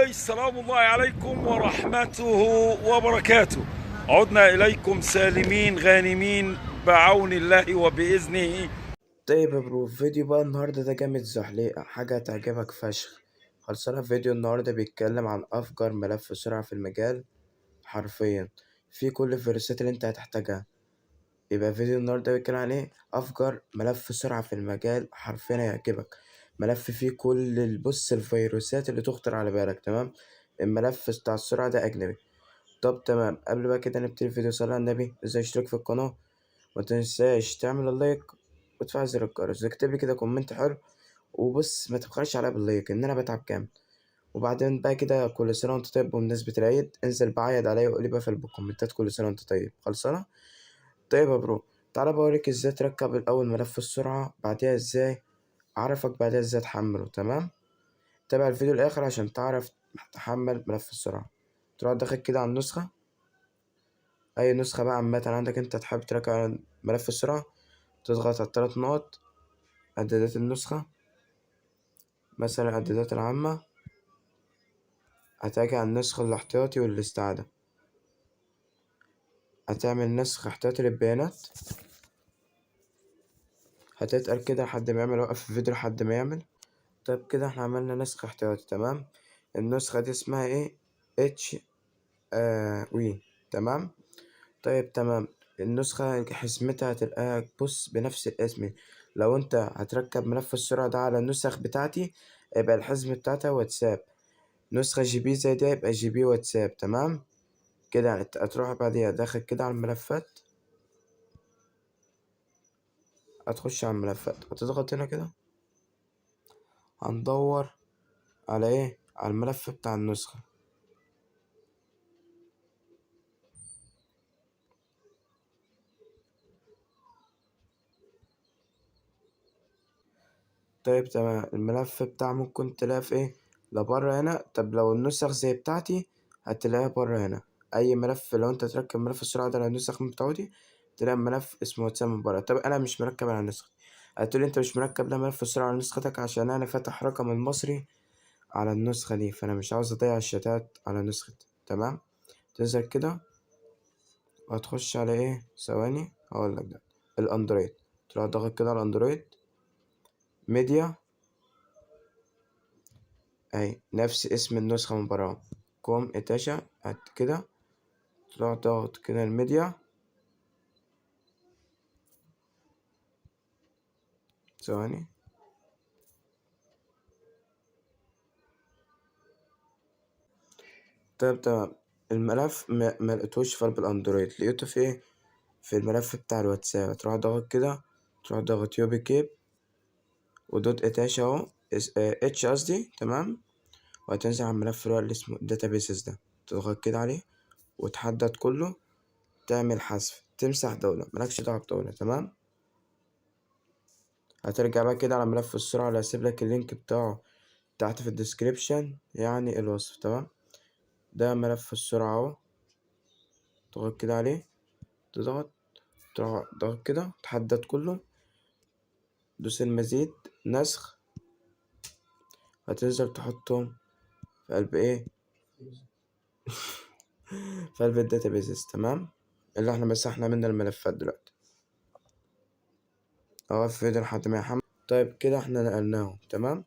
السلام الله عليكم ورحمته وبركاته. عدنا إليكم سالمين غانمين بعون الله وبإذنه. طيب يا bro، فيديو بقى النهارده ده جامد زحليقة، حاجة هتعجبك فشخ. خلصانة. فيديو النهارده بيتكلم عن أفجر ملف سرعة في المجال، حرفيا في كل الفيروسات اللي انت هتحتاجها. يبقى فيديو النهارده بيتكلم عن ايه؟ أفجر ملف سرعة في المجال، حرفيا هيعجبك. ملف فيه كل البص الفيروسات اللي تخطر على بالك. تمام، الملف بتاع السرعة ده أجنبي. طب تمام، قبل بقى كده نبتدي الفيديو، صلي على النبي، ازاي اشترك في القناة، ما تنساش تعمل ال like وتفعل زر الجرس، اكتب لي كده comment حلو، وبص ما تبخلش عليا بال like ان انا بتعب جامد. وبعدين بقى كده كل سنه وانت طيب، بمناسبه العيد انزل بعيد عليا وقولي بقى في الكومنتات كل سنه وانت طيب. خلصانه؟ طيب يا bro، تعالى بوريك ازاي تركب الاول ملف السرعه، بعديها ازاي اعرفك، بعديها ازاي تحمله. تمام، تابع الفيديو الاخر عشان تعرف تحمل ملف السرعه. تروح داخل كده على النسخه، اي نسخه بقى عامه عندك انت تحب تركب على ملف السرعه، تضغط على التلات نقط، اعدادات النسخه، مثلا اعدادات العامه، هتاجي على النسخ الاحتياطي والاستعادة، هتعمل نسخ احتياطي للبيانات، هتتقل كده لحد ما يعمل، وقف الفيديو لحد ما يعمل. طيب كده احنا عملنا نسخ احتياطي. تمام، النسخة دي اسمها ايه؟ اتش وي. تمام، طيب تمام، النسخة حزمتها هتلاقيها بص بنفس الاسم. لو انت هتركب ملف السرعة ده على النسخ بتاعتي يبقى الحزمة بتاعتها واتساب، نسخة GB زي ده يبقى GB واتساب. تمام كده، هتروح بعديها داخل كده على الملفات، هتخش على الملفات، هتضغط هنا كده، هندور على ايه؟ على الملف بتاع النسخة. طيب تمام، الملف بتاع ممكن تلاقيه في ايه؟ لبره هنا. طب لو النسخ زي بتاعتي هتلاقيها بره هنا. اي ملف لو انت تركب ملف السرعة ده على النسخ من بتاعتي تلاقي ملف اسمه واتساب من بره. طب انا مش مركب على نسختي، هتقولي انت مش مركب لا ملف السرعة على نسختك عشان انا فاتح رقم المصري على النسخة دي، فانا مش عاوز اضيع الشتات على نسختي. تمام، تنزل كده وهتخش على ايه؟ ثواني هقول لك، ده الاندرويد، تروح ضاغط كده على الاندرويد ميديا، اهي نفس اسم النسخة من بره كوم اتاشا، هات كده تروح ضاغط كده الميديا، ثواني. طيب تمام، الملف ما لقيتوش في قلب الاندرويد، لقيته في ايه؟ في الملف بتاع الواتساب. تروح ضاغط كده، تروح ضاغط يوبي كيب ودوت اتاشا اهو، اتش قصدي. تمام، وهتنزل على الملف اللي هو اللي اسمه داتابيسز ده، تضغط كده عليه وتحدد كله، تعمل حذف، تمسح دولة، مالكش دعوة بدولة. تمام، هترجع بقى كده على ملف السرعة اللي هسيب لك ال link بتاعه تحت في ال description، يعني الوصف. تمام، ده ملف السرعة اهو، تضغط كده عليه، تضغط، تروح ضغط كده، تحدد كله، دوس المزيد، نسخ، هتنزل تحطهم في قلب ايه؟ في قلب ال databases. تمام، اللي احنا مسحنا منه الملفات دلوقتي. اهو في فيديو لحد ما يحمل. طيب كده احنا نقلناهم. تمام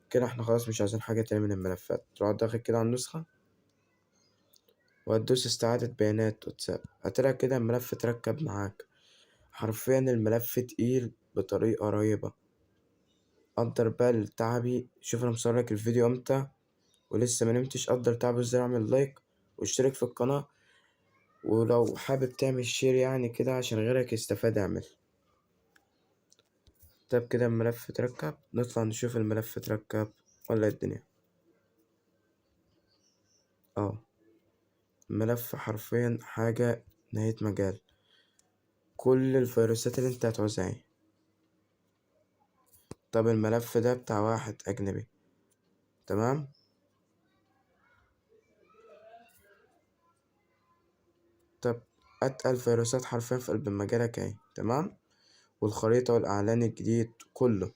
كده احنا خلاص مش عايزين حاجة تاني من الملفات. تروح داخل كده على النسخة وهتدوس استعادة بيانات واتساب، هتلاقي كده الملف اتركب معاك. حرفيا الملف تقيل بطريقة رهيبة. قدر بقى تعبي، شوف انا مصور لك الفيديو امتى ولسه ما نمتش، قدر تعبي ازاي. اعمل like واشترك في القناة، ولو حابب تعمل share كده عشان غيرك يستفاد اعمل. طب كده الملف اتركب، نطلع نشوف الملف اتركب ولا الدنيا. الملف حرفيا حاجة نهاية مجال، كل الفيروسات اللي انت هتعوزها اهي. طب الملف ده بتاع واحد اجنبي. تمام، طب اتقل فيروسات حرفيا في قلب مجالك اهي. تمام، والخريطة والاعلان الجديد كله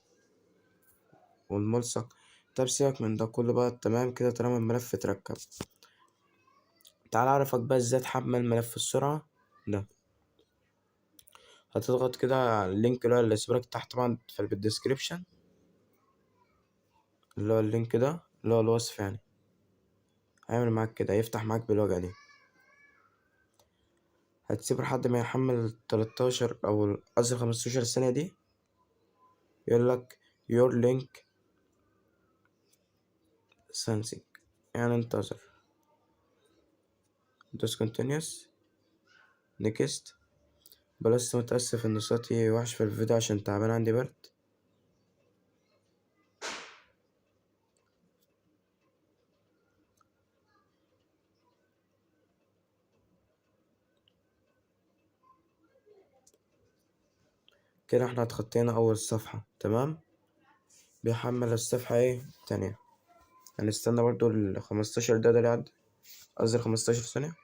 والملصق. طب سيبك من ده كله بقى، تمام كده طالما الملف اتركب. تعال اعرفك بقى ازاي تحمل ملف السرعة ده. هتضغط كده على ال link اللي هو اللي سيبلك تحت طبعا في ال description، اللي هو ال link ده اللي هو الوصف يعني. هيعمل معاك كده، هيفتح معاك بالوجهة دي. هتسيبه لحد ما يحمل 13 او قصدي 15 ثانية دي، يقول لك your link syncing، يعني انتظر. دوس continuous next. بس متأسف ان صوتي وحش في الفيديو عشان تعبان عندي برد. كده احنا اتخطينا اول صفحة، تمام. بيحمل الصفحة ايه تانية، هنستنى برضو 15 دقيقة ده يعدي، قصدي 15 ثانية.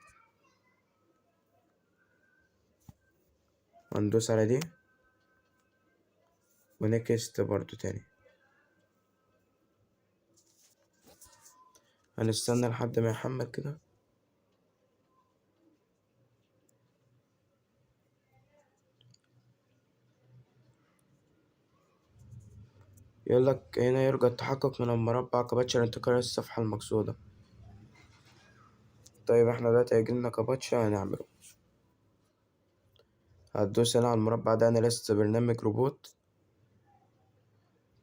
هندوس على دي و next برضو تاني، هنستنى لحد ما يحمل كده. يقول لك هنا يرجى التحقق من المربع كابتشا لانتقال الصفحة المقصودة. طيب احنا دلوقتي هيجيلنا كابتشا هنعمله. هتدوس هنا على المربع ده، انا لسه برنامج روبوت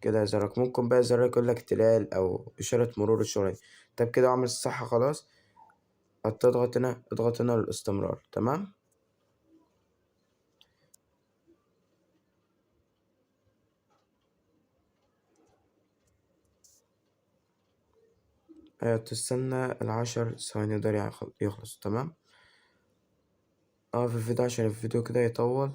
كده يظهرك. ممكن بقى يظهرك يقول لك تلال او اشارة مرور الشغل. طب كده اعمل الصح خلاص، هتضغط هنا، اضغط هنا للاستمرار، تمام. تستنى 10 ثواني ده يخلص، تمام. في الفيديو عشان الفيديو كده يطول.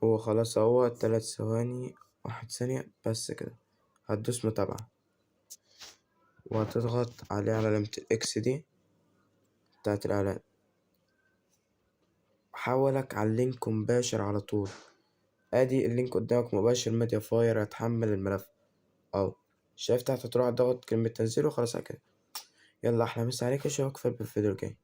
هو خلاص اهو 3 ثواني، 1 ثانية بس كده. هتدوس متابعة وهتضغط عليه على علامة ال X دي بتاعت الإعلان، حولك على ال link مباشر على طول. ادي ال link قدامك مباشر، MediaFire، هتحمل الملف اهو. شايف تحت هتروح تضغط كلمة تنزيل وخلاص على كده. يلا احلى مسا عليك، اشوفك في الفيديو الجاي.